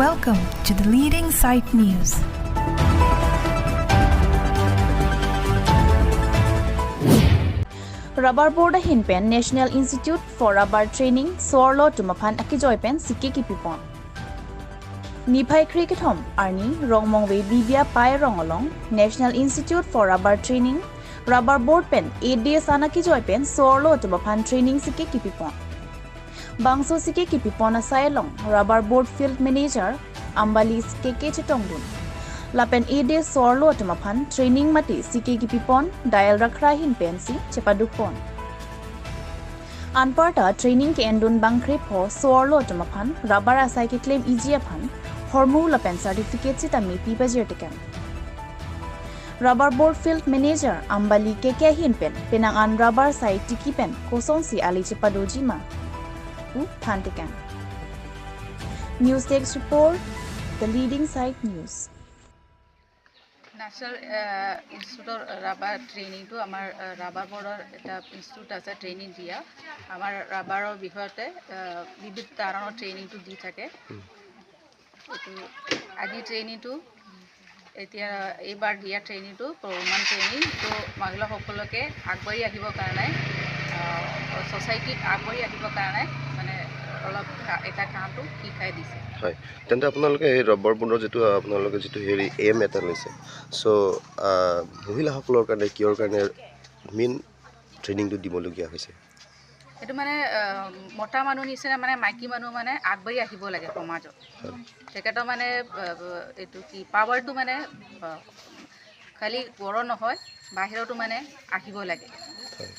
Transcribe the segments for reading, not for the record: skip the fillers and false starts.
Welcome to the Leading Sight News. Rubber Board hinpen National Institute for Rubber Training Sorlo tumaphan akijoi pen sike kipipon. Niphai Cricket Home Arni Rongmongwe Bibia Pai Rongolong National Institute for Rubber Training Rubber Board pen 8 days anakijoi pen Sorlo tumaphan training sike kipipon. Bangso sike kipipon asailong Rubber Board Field Manager Ambalis KK Chitongdun. Lapen 8 days sorlo tumaphan training mati sike kipipon dial rakhra hin pen si chepadukpon. Anparta training ke endun bangkre pho sorlo tumaphan rubber asai ke claim ejia phan hormu lapen certificate si tami pipa jirtikan. Rubber Board Field Manager Ambali KK hin pen penang an rubber sai tiki pen koson si ali chepadojima u thantikan. News Desk report, The Leading Sight News. National ইনষ্টিটিউটৰ rubber ট্ৰেইনিংটো আমাৰ rubber বৰ্ডৰ এটা institute আছে, training দিয়া আমাৰ ৰাবাৰৰ বিষয়তে বিবিধ ধৰণৰ ট্ৰেইনিংটো দি থাকে। এইটো আজি ট্ৰেইনিংটো এতিয়া এইবাৰ দিয়া ট্ৰেইনিংটো প্ৰমাণ ট্ৰেইনিং, তো মহিলাসকলকে আগবাঢ়ি আহিবৰ কাৰণে, ছ'চাইটিত আগবাঢ়ি আহিবৰ কাৰণে মানে অলপ এটা কামটো শিকাই দিছে। হয়, তেন্তে আপোনালোকে এই ৰবৰ বৰ্ডৰ যিটো আপোনালোকে যিটো হেৰি এম এটা লৈছে, চ' মহিলাসকলৰ কাৰণে কিহৰ কাৰণে মেইন ট্ৰেইনিংটো দিবলগীয়া হৈছে? এইটো মানে মতা মানুহ নিচিনা মানে মাইকী মানুহ মানে আগবাঢ়ি আহিব লাগে সমাজত। তেখেতৰ মানে এইটো কি পাৱাৰটো মানে খালি ঘৰৰ নহয় বাহিৰতো মানে আহিব লাগে।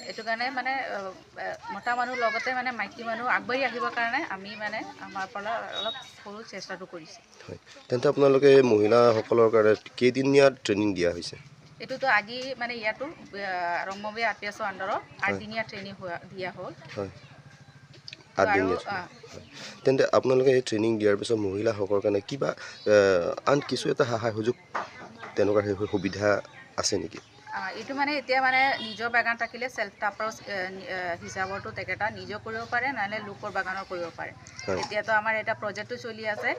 এইটো কাৰণে মানে মতা মানুহৰ লগতে মানে মাইকী মানুহ আগবাঢ়ি আহিবৰ কাৰণে আমি মানে আমাৰ পৰা অলপ সৰু চেষ্টাটো কৰিছোঁ। হয়, তেন্তে আপোনালোকে মহিলাসকলৰ কাৰণে কেইদিনীয়া ট্ৰেইনিং দিয়া হৈছে? এইটোতো আজি মানে ইয়াতো ৰংমবে আৰ পি এছৰ আণ্ডাৰত 8দিনীয়া ট্ৰেইনিং দিয়া হ'ল। হয়, 8দিনীয়া। তেন্তে আপোনালোকে এই ট্ৰেইনিং দিয়াৰ পিছত মহিলাসকলৰ কাৰণে কিবা আন কিছু এটা সহায় সুযোগ তেনেকুৱা সেই সুবিধা আছে নেকি? এইটো মানে এতিয়া মানে নিজৰ বাগান থাকিলে চেল্ফ টাপৰ হিচাপতো তেখেতে নিজেও কৰিব পাৰে, নহ'লে লোকৰ বাগানো কৰিব পাৰে। এতিয়াতো আমাৰ এটা প্ৰজেক্টো চলি আছে,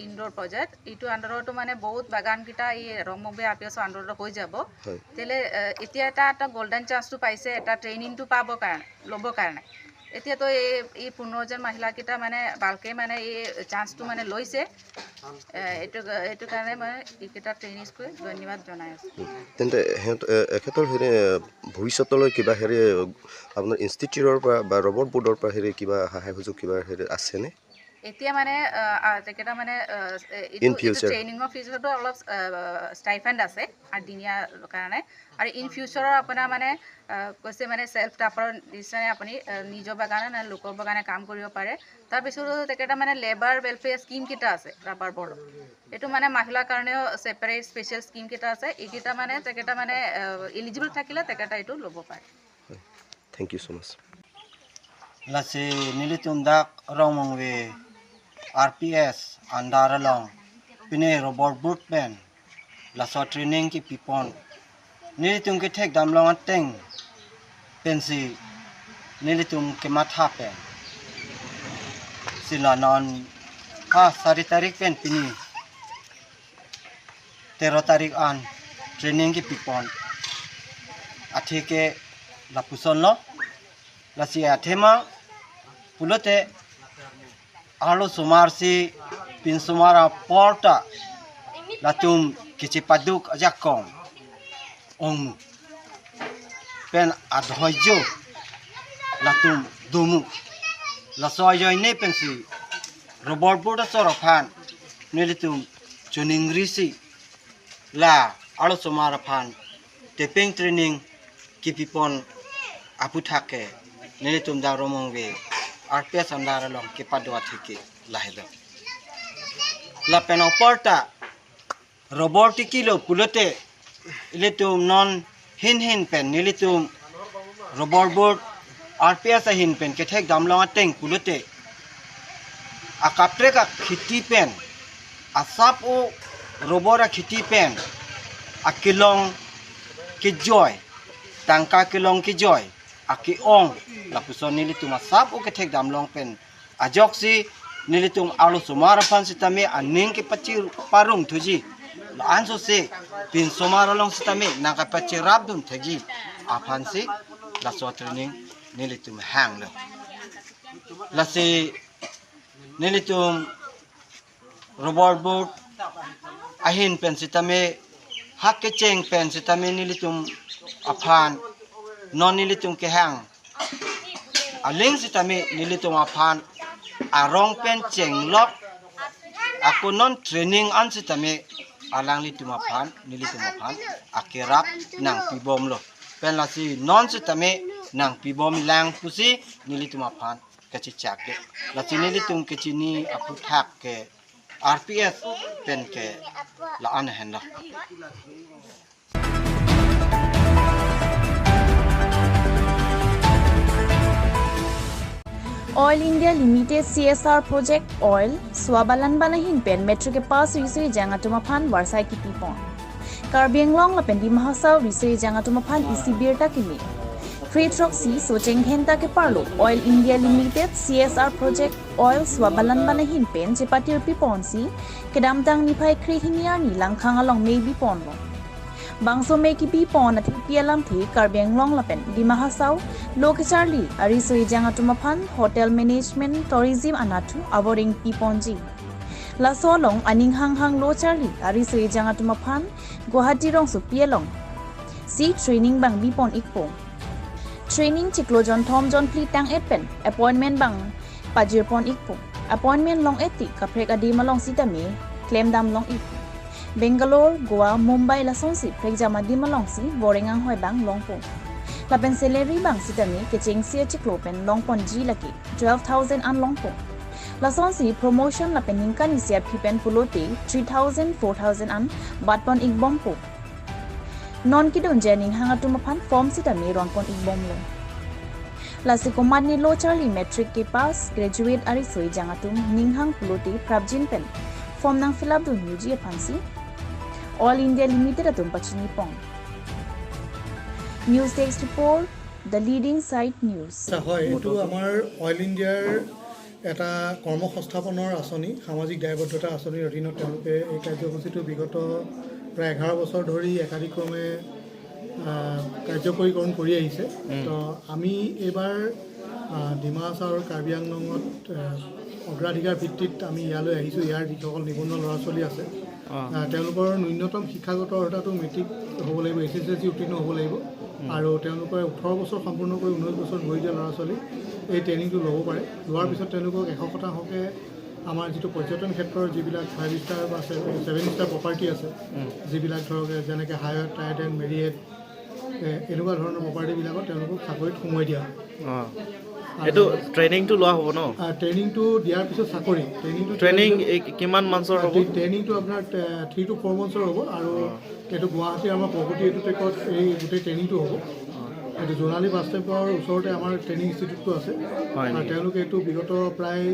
ইনডোৰ প্ৰজেক্ট। এইটো আণ্ডাৰতো মানে বহুত বাগানকেইটা এই ৰংমবে আৰ পি এছৰ আণ্ডাৰত হৈ যাব। তেতিয়াহ'লে এতিয়া এটা এটা গল্ডেন চান্সটো পাইছে, এটা ট্ৰেইনিংটো পাবৰ কাৰণে, ল'বৰ কাৰণে। এতিয়াতো এই 15জন মহিলাকেইটা মানে ভালকৈ মানে এই চান্সটো মানে লৈছে। এইটো কাৰণে মই এইকেইটা ট্ৰেইনিং কৰি ধন্যবাদ জনাই আছোঁ। তেন্তে সিহঁত এখেতৰ হেৰি ভৱিষ্যতলৈ কিবা হেৰি আপোনাৰ ইনষ্টিটিউটৰ পৰা বা ৰবৰ বৰ্ডৰ পৰা হেৰি কিবা সহায় সুযোগ কিবা হেৰি আছেনে? এতিয়া মানে তেখেতৰ মানে এইটো ট্ৰেইনিঙৰ ফিজতো অলপ ষ্টাইফেণ্ড আছে 8দিনীয়াৰ কাৰণে, আৰু ইন ফিউচাৰৰ আপোনাৰ মানে কৈছে মানে চেল্ফ টাপৰ নিচিনাই আপুনি নিজৰ বাগানে নে লোকৰ বাগানে কাম কৰিব পাৰে। তাৰপিছতো তেখেতৰ মানে লেবাৰ ৱেলফেয়াৰ স্কীমকেইটা আছে ৰাবাৰ বৰ্ডৰ, এইটো মানে মহিলাৰ কাৰণেও ছেপাৰেট স্পেচিয়েল স্কীমকেইটা আছে। এইকেইটা মানে তেখেতে মানে এলিজিবল থাকিলে তেখেতে এইটো ল'ব পাৰে। Thank you so much. Lassi নীলিতুমদাক ৰংমংৱে RPS under along pine rubber boot pen laso training ki pipon nilitum ki thek dam long ateng pensi nilitum ki matha pen sila non ha 4 tarik pen pini 13 tarik an training ki pipon athike lapuson lo lasi athema pulote alo sumarsi pin sumara porta latum kichipaduk ajakong ongmu pen adhojo latum dumu lasoy ne pensi robot board sorofan nilitum chuningrisi la alo sumara phan tepeng training kipipon aputhake nilitum da romongwe RPS andar long ke padwa thike laheda la penoporta robot kilo pulote ilitum non hin hin pen nilitum robot board RPS hin pen ke thek damlong ateng pulote akaptre ka khiti pen asap o robora khiti pen akilong ki joy tangka kilong ki joy aki ong lapuson nili tuma sap o ke thek damlong pen ajok si Nilitum alu somar phan sitame aning ke pachi parung thuji la anso se pin somar long sitame nang ka pachi rap dum thegi aphan si la so training nilitum hang lo la se nilitum robot boat ahin pen sitame hak ke cheng pen sitame nilitum aphan non nilitum ke hang aling sitame nilitum aphan arong pen cheng lok aku non training an sitame alang litum aphan nilitum aphan akirap nang pibom lo pen la si non sitame nang pibom lang pusi nilitum aphan kachi chak de la si nilitum ke chini apu thak ke RPS pen ke la an hen la. Oil India Limited CSR Project Oil Swabalan Banahin Pen Metric Pass Risui Jangatumaphan Warsai ki Pipon Karbi Anglong la pen Dima Hasao Risui Jangatumaphan EC Birta kimi Free Truck Si Socheng Henta ke Parlo Oil India Limited CSR Project Oil Swabalan Banahin Pen Chepatir Pipon Si Kedamtang Niphai Khri Hiniar ni Langkhang along Mei Bipon lo Bangso me ki pipon athi pialam thi Karbi Anglong lapen Dima Hasao Lokecharli Arisui Jangatumaphan Hotel Management Tourism anathu aboring pipon ji Lasolong aning hang hang lo charli Arisui Jangatumaphan Guwahati rong su pialong Si training bang bipon ikpo Training chiklo jon thom jon pli tang etpen appointment bang pajirpon ikpo appointment long eti kaprek adi malong sitame claim dam long ikpo Bangalore, Goa, Mumbai la sonsi prek jama dimalong si borengang hoi bang longpo. Lapen salary bang sitami kecheng sia chiklo pen longpon ji laki 12,000 an longpo. La sonsi promotion lapen ningkani sia phipen pulote 3,000 4,000 an batpon ikbom po. Non kidon jening hangatumaphan form sitami ronpon ikbom lo. La sikomat ni lo charlie metric ke pass graduate ari soi jangatum ninghang pulote prabjin pen form nang fill up dun UG phansi All India Limited atum pachini pong. News Desk Report, The Leading Site News. হয়, এইটো আমাৰ oil ইণ্ডিয়াৰ এটা কৰ্মসংস্থাপনৰ আঁচনি, সামাজিক দায়বদ্ধতা আঁচনিৰ অধীনত তেওঁলোকে এই কাৰ্যসূচীটো বিগত প্ৰায় 11 বছৰ ধৰি একাধিক্ৰমে কাৰ্যকৰীকৰণ কৰি আহিছে। তো আমি এইবাৰ ডিমা হাছাও আৰু কাৰ্বি আংলঙত অগ্ৰাধিকাৰ ভিত্তিত আমি ইয়ালৈ আহিছোঁ। ইয়াৰ যিসকল নিবনুৱা ল'ৰা ছোৱালী আছে তেওঁলোকৰ ন্যূনতম শিক্ষাগত অৰ্হতাটো মেট্ৰিক হ'ব লাগিব, HSLC উত্তীৰ্ণ হ'ব লাগিব আৰু তেওঁলোকে 18 বছৰ সম্পূৰ্ণ কৰি 19 বছৰ ভৰি দিয়া ল'ৰা ছোৱালী এই ট্ৰেইনিংটো ল'ব পাৰে। লোৱাৰ পিছত তেওঁলোকক 100% আমাৰ যিটো পৰ্যটন ক্ষেত্ৰৰ যিবিলাক 5 ষ্টাৰ বা 7 ষ্টাৰ প্ৰপাৰ্টি আছে, যিবিলাক ধৰক যেনেকৈ হায়াত, ট্ৰাইডেণ্ট, মেৰিয়েট এনেকুৱা ধৰণৰ প্ৰপাৰ্টিবিলাকত তেওঁলোকক চাকৰিত সোমোৱাই দিয়া হয়। এইটো ট্ৰেইনিংটো লোৱা হ'ব ন? ট্ৰেইনিংটো দিয়াৰ পিছত চাকৰি ট্ৰেইনিং কিমান মান্থৰ হ'ব? ট্ৰেইনিংটো আপোনাৰ 3 to 4 মান্থছৰ হ'ব আৰু এইটো গুৱাহাটীৰ আমাৰ প্ৰগতি এডুটেকত এই গোটেই ট্ৰেইনিংটো হ'ব। এইটো জোনালী বাছ ষ্টেপৰ ওচৰতে আমাৰ ট্ৰেইনিং ইনষ্টিটিউটটো আছে আৰু তেওঁলোকে এইটো বিগত প্ৰায়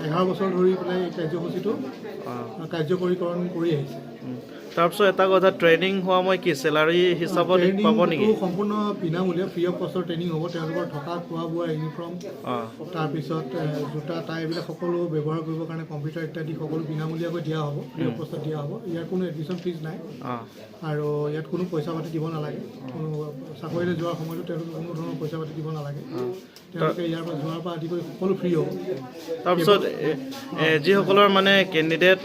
11 বছৰ ধৰি পেলাই এই কাৰ্যসূচীটো কাৰ্যকৰীকৰণ কৰি আহিছে। তাৰপিছত এটা কথা, ট্ৰেইনিং হোৱা মই কি চেলাৰী হিচাপত পাব নেকি? সম্পূৰ্ণ বিনামূলীয়া, ফ্ৰী অফ কষ্টৰ ট্ৰেইনিং হ'ব। তেওঁলোকৰ থকা খোৱা বোৱা, ইউনিফৰ্ম, তাৰপিছত জোতা, টাই এইবিলাক সকলো ব্যৱহাৰ কৰিবৰ কাৰণে কম্পিউটাৰ ইত্যাদি সকলো বিনামূলীয়াকৈ দিয়া হ'ব, ফ্ৰী অফ কষ্টত দিয়া হ'ব। ইয়াৰ কোনো এডমিশ্যন ফিজ নাই আৰু ইয়াত কোনো পইচা পাতি দিব নালাগে। কোনো চাকৰিলৈ যোৱাৰ সময়তো তেওঁলোকে কোনো ধৰণৰ পইচা পাতি দিব নালাগে। তেওঁলোকে ইয়াৰ পৰা যোৱাৰ পৰা আদি কৰি সকলো ফ্ৰী হ'ব। তাৰপিছত যিসকলৰ মানে কেণ্ডিডেট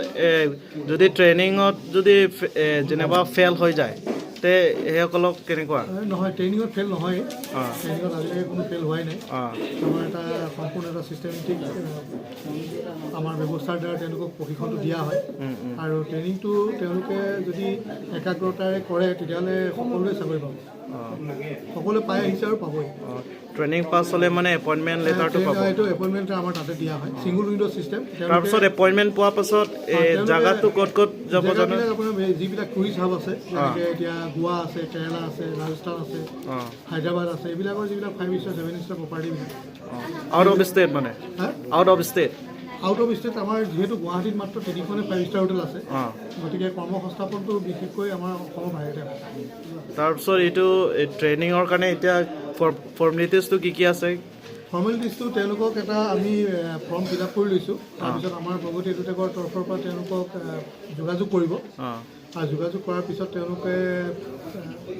যদি ট্ৰেইনিঙত যদি যেনিবা ফেইল হৈ যায়, তে সেইসকলক কেনেকুৱা? নহয়, ট্ৰেইনিঙত ফেইল নহয়, ট্ৰেইনিঙত আজিলৈকে কোনো ফেইল হোৱাই নাই। আমাৰ এটা সম্পূৰ্ণ এটা চিষ্টেমেটিক আমাৰ ব্যৱস্থাৰ দ্বাৰা তেওঁলোকক প্ৰশিক্ষণটো দিয়া হয় আৰু ট্ৰেইনিংটো তেওঁলোকে যদি একাগ্ৰতাৰে কৰে তেতিয়াহ'লে সকলোৱে চাকৰি পাব, সকলোৱে পাই আহিছে আৰু পাবই। ট্ৰেইনিং পাছ হ'লে মানে এপইণ্টমেণ্ট লেটাৰটো পাব? এইটো এপইণ্টমেণ্ট আমাৰ তাতে দিয়া হয়, ছিংগল উইণ্ড' চিষ্টেম। তাৰপিছত এপইণ্টমেণ্ট পোৱাৰ পাছত জাগাটো ক'ত ক'ত যাব জানো? আপোনাৰ যিবিলাক টুৰিষ্ট হাব আছে, যেনেকৈ এতিয়া গোৱা আছে, কেৰেলা আছে, ৰাজস্থান আছে, হায়দৰাবাদ আছে, এইবিলাকৰ যিবিলাক 5 ষ্টাৰ 7 ষ্টাৰ প্ৰপাৰ্টিবিলাক। আউট অফ ষ্টেট মানে? Out of state? Out of state আমাৰ যিহেতু গুৱাহাটীত মাত্ৰ 3খনে 5 ষ্টাৰ হোটেল আছে, গতিকে কৰ্মসংস্থাপনটো বিশেষকৈ আমাৰ অসমৰ বাহিৰতে হয়। তাৰপিছত এইটো ট্ৰেইনিঙৰ কাৰণে এতিয়া ফৰ্মেলিটিজটো কি কি আছে? ফৰ্মেলিটিজটো তেওঁলোকক এটা আমি ফৰ্ম ফিল আপ কৰি লৈছোঁ। তাৰপিছত আমাৰ প্ৰগতি এডুটেকৰ তৰফৰ পৰা তেওঁলোকক যোগাযোগ কৰিব আৰু যোগাযোগ কৰাৰ পিছত তেওঁলোকে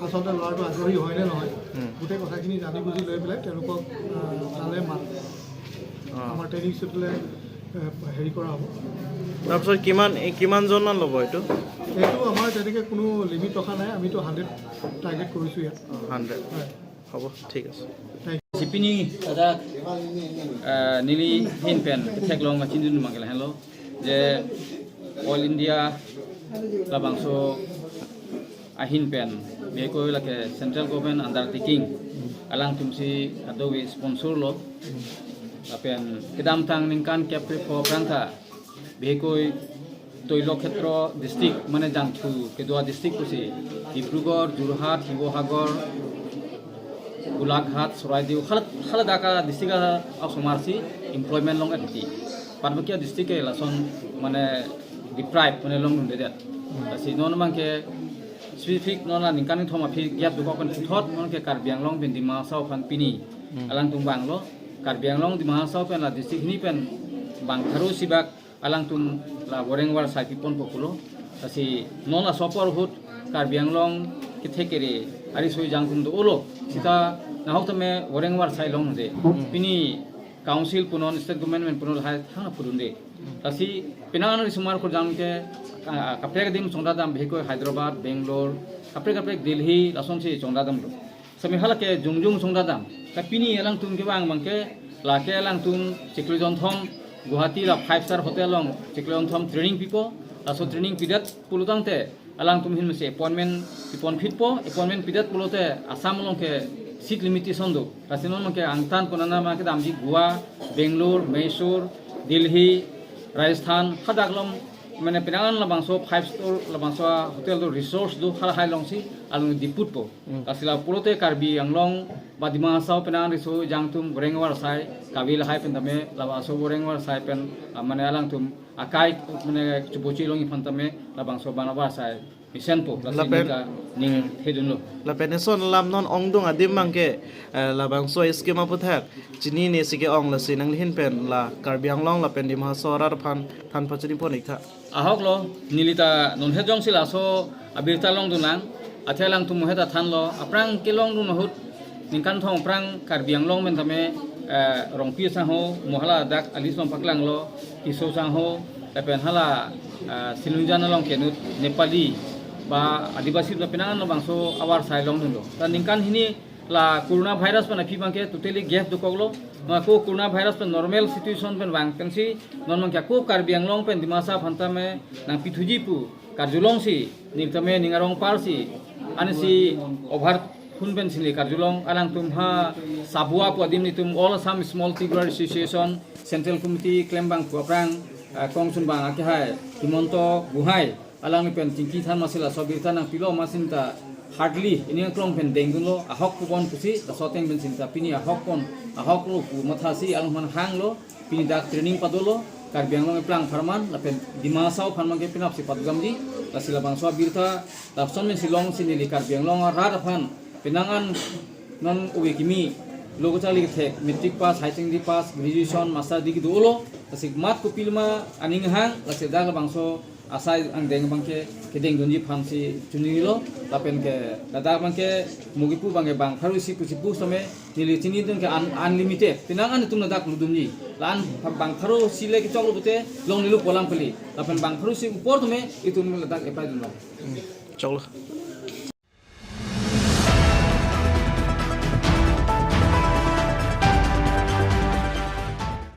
আচলতে ল'ৰাটো আগ্ৰহী হয়নে নহয়, গোটেই কথাখিনি জানি বুজি লৈ পেলাই তেওঁলোকক তালৈ মাত আমাৰ ট্ৰেইনিং ইনষ্টিটিউটলৈ হেৰি কৰা হ'ব। তাৰপিছত কিমানজনমান ল'ব এইটো? এইটো আমাৰ তেনেকৈ কোনো লিমিট ৰখা নাই। আমিতো 100 টাৰ্গেট কৰিছোঁ ইয়াত। 100? হয়। হ'ব, ঠিক আছে। Thank. Sipini tada nili hin pen thek long ma chinjun ma gela hello je All India la bangso ahin pen be ko la ke central government undertaking alang tumsi adowi sponsor lo la pen kedam tang ningkan cap pho prangtha be ko তৈলক্ষেত্ৰ district মানে জাংথু কেদুৱা district কুচি ডিব্ৰুগড়, যোৰহাট, শিৱসাগৰ, গোলাঘাট, চৰাইদেউ খালাদাকা district সমাৰচি employment লং এটি পাতবকীয়া ডিষ্ট্ৰিক্ট লাচন মানে ডিপ্ৰাইভ মানে লং নুন্দে দেত তাসি নন মাংকে স্পেচিফিক ননা নিংকানি thoma phi gyap du kokon thot non ke Karbi Anglong pen Dima Hasao phan pini alang tum bang lo Karbi Anglong Dima Hasao pen la district ni pen bang tharu sibak alang tum la worengwar sai pipon pokulo tasi non la sopor hut Karbi Anglong ke thekere ari soi jangtum do olo sita nahok tame worengwar sai long de pini council punon state government punon hai thana purun de tasi pinangan ri sumar ko jangke kaprek dim chongda dam bhekoi Hyderabad, Bangalore kaprek kaprek Delhi lason si chongda dam lo sami halake jungjung chongda dam ka pini elang tum ke bang bangke lake elang tum chiklujon thom Guwahati la 5 star hotel long chiklujon thom training pipo laso training period pulutang te alang tum hin mse appointment pipon fit po appointment period pulote Assam long ke seat limitation do rasinon ke angtan konana ma ke damji Goa, Bangalore, Mysore, Delhi, Rajasthan khadaklom মানে pinangan la bangso 5 star la bangso hotel do resource do khal hai longsi alung diput po asila pulote Karbi Anglong ba Dima Hasao pinangan riso jangtum gorengwar sai kabil hai pen tame la baso gorengwar sai pen মানে alang tum akai মানে chupochi long ifantame la bangso banabar sai mission po la ning thedun lo la peneson lam non ongdong adim mangke la bangso scheme aputhak chini ne sike ong la sinang hin pen la Karbi Anglong la pen Dima Hasao ra phan than phachini pon ikha ahok lo nilita non hejong sila so abirta long dunang athelang tum heta than lo aprang kelong dun hut ningkan thong prang Karbi Anglong men thame rongpi sang ho mohala dak alisom paklang lo kiso sang ho pen hala silungjan long kenut Nepali ba adibasi la pinangan lo bangso awar sai long dun lo ta ningkan hini la corona virus pan phi bangke totally gap do koglo ma ko corona virus pen normal situation pen bang pensi non mangkya ko Karbi Anglong pen Dimasa phanta me nang pithuji pu Karjulong si ningtame ningarong par si ani si over phun pen sini Karjulong alang tum ha sabua pu adim ni tum all Assam small tigrar association central committee claim bang pu aprang kongsun bang ake hai Himanta Gohain alang ni pen chingki than masila sobirta nang pilo masinta hardly ini klong pen dengdulo ahok kupon pusi da soteng ben sinta pini ahok pon ahok lo pu mathasi along man hang lo pini dak training padolo Karbi Anglong plang farman la pen Dima Hasao farman ke pinap si padgamji la sila bangso birta la son men silong sinili Karbi Anglong ra phan pinangan non uwe kimi logo chali thek matric pass, high secondary pass, graduation, master degree dolo tasik mat ko pilma aning hang la se dak bangso asai ang deng bangke ke deng donji phamsi chunilo lapen ke dada bangke mugipu bangke bang pharu si pusi pu some nili chini dun ke unlimited pinangan tum na dak ludumji lan bang pharu sile ke choklo bute long nilu polam khali lapen bang pharu si upor tume itum la dak epai dun choklo.